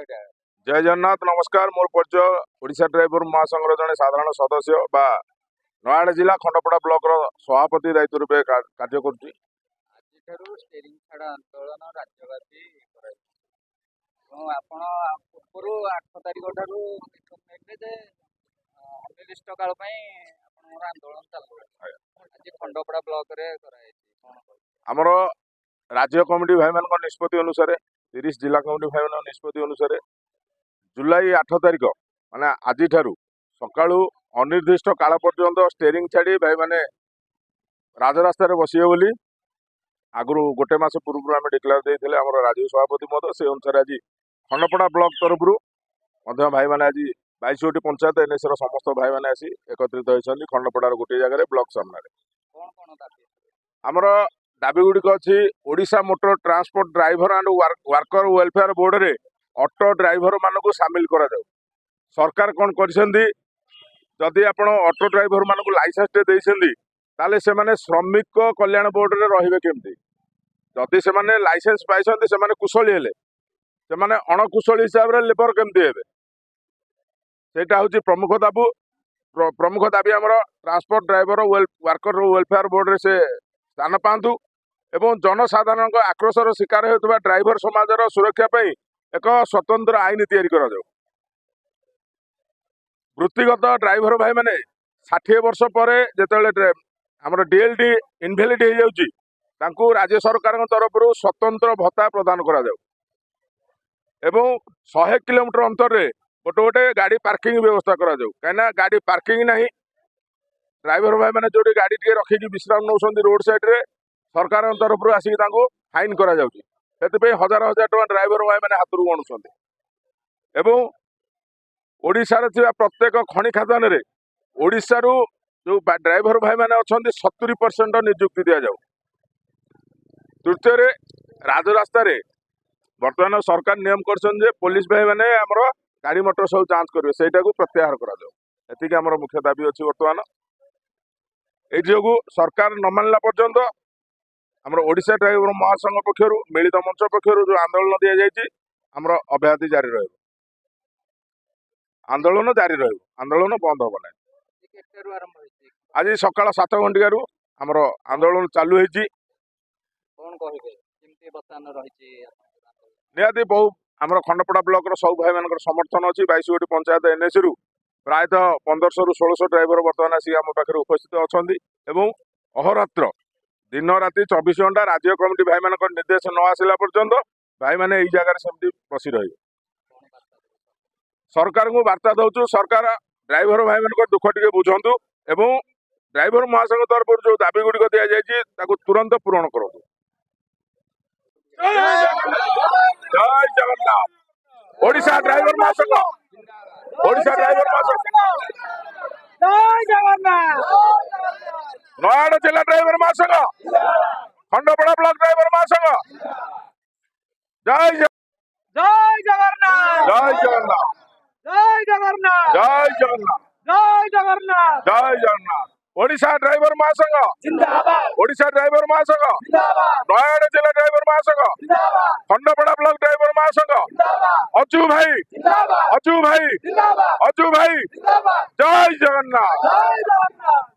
ପରିଚୟଟା। ଜୟ ଜଗନ୍ନାଥ, ନମସ୍କାର। ମୋର ପରିଚୟ ଓଡ଼ିଶା ଡ୍ରାଇଭର ମହାସଂଘର ଜଣେ ସାଧାରଣ ସଦସ୍ୟ ବା ନୟାଗଡ଼ ଜିଲ୍ଲା ଖଣ୍ଡପଡ଼ା ବ୍ଲକର ସଭାପତି ଦାୟିତ୍ୱ ରୂପେ କାର୍ଯ୍ୟ କରୁଛି। ଆଜିଠାରୁ ଷ୍ଟେରିଂ ଛାଡ଼ ଆନ୍ଦୋଳନ ରାଜ୍ୟବ୍ୟାପୀ କରାଯାଇଛି ଏବଂ ଆପଣ ପୂର୍ବରୁ 8 ତାରିଖ ଠାରୁ ନିଷ୍ପତ୍ତି ନେଇଥିଲେ ଯେ ଅନିର୍ଦ୍ଦିଷ୍ଟ କାଳ ପାଇଁ ଆପଣଙ୍କର ଆନ୍ଦୋଳନ ଚାଲୁ। ଆଜି ଖଣ୍ଡପଡ଼ା ବ୍ଲକରେ କରାଯାଇଛି, କ'ଣ କହିବେ? ଆମର ରାଜ୍ୟ କମିଟି ଭାଇମାନଙ୍କ ନିଷ୍ପତ୍ତି ଅନୁସାରେ, 30 ଜିଲ୍ଲା କମିଟି ଭାଇମାନଙ୍କ ନିଷ୍ପତ୍ତି ଅନୁସାରେ ଜୁଲାଇ 8 ତାରିଖ ମାନେ ଆଜିଠାରୁ ସକାଳୁ ଅନିର୍ଦ୍ଦିଷ୍ଟ କାଳ ପର୍ଯ୍ୟନ୍ତ ଷ୍ଟେରିଂ ଛାଡ଼ି ଭାଇମାନେ ରାଜରାସ୍ତାରେ ବସିବେ ବୋଲି ଆଗରୁ ଗୋଟେ ମାସ ପୂର୍ବରୁ ଆମେ ଡିକ୍ଲେୟାର ଦେଇଥିଲେ, ଆମର ରାଜ୍ୟ ସଭାପତି ମଧ୍ୟ। ସେ ଅନୁସାରେ ଆଜି ଖଣ୍ଡପଡ଼ା ବ୍ଲକ ତରଫରୁ ମଧ୍ୟ ଭାଇମାନେ ଆଜି 22 ଗୋଟି ପଞ୍ଚାୟତ ଏନ୍ଏସିର ସମସ୍ତ ଭାଇମାନେ ଆସି ଏକତ୍ରିତ ହୋଇଛନ୍ତି ଖଣ୍ଡପଡ଼ାର ଗୋଟିଏ ଜାଗାରେ ବ୍ଲକ ସାମ୍ନାରେ। କ'ଣ କ'ଣ ଦାବି? ଆମର ଦାବି ଗୁଡ଼ିକ ଅଛି, Odisha motor transport driver and worker welfare ବୋର୍ଡରେ ଅଟୋ ଡ୍ରାଇଭର ମାନଙ୍କୁ ସାମିଲ କରାଯାଉ। ସରକାର କ'ଣ କରିଛନ୍ତି? ଯଦି ଆପଣ ଅଟୋ ଡ୍ରାଇଭର ମାନଙ୍କୁ ଲାଇସେନ୍ସଟେ ଦେଇଛନ୍ତି, ତାହେଲେ ସେମାନେ ଶ୍ରମିକ କଲ୍ୟାଣ ବୋର୍ଡରେ ରହିବେ କେମିତି? ଯଦି ସେମାନେ ଲାଇସେନ୍ସ ପାଇଛନ୍ତି, ସେମାନେ କୁଶଳୀ ହେଲେ, ସେମାନେ ଅଣକୁଶଳୀ ହିସାବରେ ଲେବର କେମିତି ହେବେ? ସେଇଟା ହେଉଛି ପ୍ରମୁଖ ଦାବୁ ପ୍ରମୁଖ ଦାବି ଆମର। ଟ୍ରାନ୍ସପୋର୍ଟ ଡ୍ରାଇଭର ୱାର୍କର ୱେଲଫେୟାର ବୋର୍ଡରେ ସେ ସ୍ଥାନ ପାଆନ୍ତୁ ଏବଂ ଜନସାଧାରଣଙ୍କ ଆକ୍ରୋଶର ଶିକାର ହେଉଥିବା ଡ୍ରାଇଭର ସମାଜର ସୁରକ୍ଷା ପାଇଁ ଏକ ସ୍ୱତନ୍ତ୍ର ଆଇନ ତିଆରି କରାଯାଉ। ବୃତ୍ତିଗତ ଡ୍ରାଇଭର ଭାଇମାନେ 60 ବର୍ଷ ପରେ ଯେତେବେଳେ ଆମର ଡିଏଲଡି ଇନଭ୍ୟାଲିଡ୍ ହେଇଯାଉଛି, ତାଙ୍କୁ ରାଜ୍ୟ ସରକାରଙ୍କ ତରଫରୁ ସ୍ୱତନ୍ତ୍ର ଭତ୍ତା ପ୍ରଦାନ କରାଯାଉ ଏବଂ 100 କିଲୋମିଟର ଅନ୍ତରରେ ଗୋଟେ ଗୋଟେ ଗାଡ଼ି ପାର୍କିଂ ବ୍ୟବସ୍ଥା କରାଯାଉ। କାହିଁକିନା ଗାଡ଼ି ପାର୍କିଂ ନାହିଁ। ଡ୍ରାଇଭର ଭାଇମାନେ ଯୋଉଠି ଗାଡ଼ି ଟିକେ ରଖିକି ବିଶ୍ରାମ ନେଉଛନ୍ତି ରୋଡ ସାଇଡ୍ରେ, ସରକାରଙ୍କ ତରଫରୁ ଆସିକି ତାଙ୍କୁ ଫାଇନ୍ କରାଯାଉଛି। ସେଥିପାଇଁ ହଜାର ହଜାର ଟଙ୍କା ଡ୍ରାଇଭର ଭାଇମାନେ ହାତରୁ ଗଣୁଛନ୍ତି। ଏବଂ ଓଡ଼ିଶାରେ ଥିବା ପ୍ରତ୍ୟେକ ଖଣି ଖାଦାନରେ ଓଡ଼ିଶାରୁ ଯୋଉ ଡ୍ରାଇଭର ଭାଇମାନେ ଅଛନ୍ତି, 70% ନିଯୁକ୍ତି ଦିଆଯାଉ। ତୃତୀୟରେ, ରାଜରାସ୍ତାରେ ବର୍ତ୍ତମାନ ସରକାର ନିୟମ କରିଛନ୍ତି ଯେ ପୋଲିସ ଭାଇମାନେ ଆମର ଗାଡ଼ି ମଟର ସବୁ ଯାଞ୍ଚ କରିବେ, ସେଇଟାକୁ ପ୍ରତ୍ୟାହାର କରାଯାଉ। ଏତିକି ଆମର ମୁଖ୍ୟ ଦାବି ଅଛି ବର୍ତ୍ତମାନ। ଏଇ ଯୋଗୁଁ ସରକାର ନ ମାନିଲା ପର୍ଯ୍ୟନ୍ତ ଆମର ଓଡ଼ିଶା ଡ୍ରାଇଭର ମହାସଂଘ ପକ୍ଷରୁ, ମିଳିତ ମଞ୍ଚ ପକ୍ଷରୁ ଯୋଉ ଆନ୍ଦୋଳନ ଦିଆଯାଇଛି, ଆମର ଅବ୍ୟାହତି ଜାରି ରହିବ। ଆନ୍ଦୋଳନ ଜାରି ରହିବ, ଆନ୍ଦୋଳନ ବନ୍ଦ ହେବ ନାହିଁ। ଆଜି କେତେଟାରୁ ଆରମ୍ଭ ହେଇଛି? ଆଜି ସକାଳ 7 ଘଣ୍ଟିକାରୁ ଆମର ଆନ୍ଦୋଳନ ଚାଲୁ ହେଇଛି। କ'ଣ କହିବେ, କେମିତି ବର୍ତ୍ତମାନ ରହିଛି ଆପଣଙ୍କର ଆନ୍ଦୋଳନ? ନିହାତି ବହୁ ଆମର ଖଣ୍ଡପଡ଼ା ବ୍ଲକର ସବୁ ଭାଇମାନଙ୍କର ସମର୍ଥନ ଅଛି। 22 ଗୋଟି ପଞ୍ଚାୟତ ଏନ୍ଏସିରୁ ପ୍ରାୟତଃ 1500ରୁ 1600 ଡ୍ରାଇଭର ବର୍ତ୍ତମାନ ଆସିକି ଆମ ପାଖରେ ଉପସ୍ଥିତ ଅଛନ୍ତି ଏବଂ ଅହରାତ୍ର ଦିନ ରାତି 24 ଘଣ୍ଟା ରାଜ୍ୟ କମିଟି ଭାଇମାନଙ୍କର ନିର୍ଦ୍ଦେଶ ନ ଆସିଲା ପର୍ଯ୍ୟନ୍ତ ଭାଇମାନେ ଏଇ ଜାଗାରେ ସେମିତି ବସି ରହିବେ। କ'ଣ ବାର୍ତ୍ତା ଦେବେ? ସରକାରଙ୍କୁ ବାର୍ତ୍ତା ଦଉଛୁ, ସରକାର ଡ୍ରାଇଭର ଭାଇମାନଙ୍କର ଦୁଃଖ ଟିକେ ବୁଝନ୍ତୁ ଏବଂ ଡ୍ରାଇଭର ମହାସଂଘ ତରଫରୁ ଯୋଉ ଦାବି ଗୁଡ଼ିକ ଦିଆଯାଇଛି, ତାକୁ ତୁରନ୍ତ ପୂରଣ କରନ୍ତୁ। ଜୟ ଜଗନ୍ନାଥ। ଓଡ଼ିଶା ଡ୍ରାଇଭର ମହାସଂଘ, ଓଡ଼ିଶା ଡ୍ରାଇଭର ମହାସଂଘ। ଜୟ ଜଗନ୍ନାଥ। ନୟାଗଡ଼ ଜିଲ୍ଲା ଡ୍ରାଇଭର ମହାସଂଘ, ଖଣ୍ଡପଡ଼ା ବ୍ଲକ ଡ୍ରାଇଭର ମହାସଂଘ। ଜୟ ଜୟ ଜଗନ୍ନାଥ। ଜୟ ଜଗନ୍ନାଥ। ଜୟ ଜଗନ୍ନାଥ। ଜୟ ଜଗନ୍ନାଥ। ଜୟ ଜଗନ୍ନାଥ। ଜୟ ଜଗନ୍ନାଥ। ଓଡ଼ିଶା ଡ୍ରାଇଭର ମହାସଂଘ। ଜିନ୍ଦାବାଦ। ଓଡ଼ିଶା ଡ୍ରାଇଭର ମହାସଂଘ। ଜିନ୍ଦାବାଦ। ନୟାଗଡ଼ ଜିଲ୍ଲା ଡ୍ରାଇଭର ମହାସଂଘ। ଜିନ୍ଦାବାଦ। ଖଣ୍ଡପଡ଼ା ବ୍ଲକ ଡ୍ରାଇଭର ମହାସଂଘ। ଜିନ୍ଦାବାଦ। ଅଜୁ ଭାଇ। ଜିନ୍ଦାବାଦ। ଅଜୁ ଭାଇ। ଜିନ୍ଦାବାଦ। ଅଜୁ ଭାଇ। ଜିନ୍ଦାବାଦ। ଜୟ ଜଗନ୍ନାଥ। ଜୟ ଜଗନ୍ନାଥ।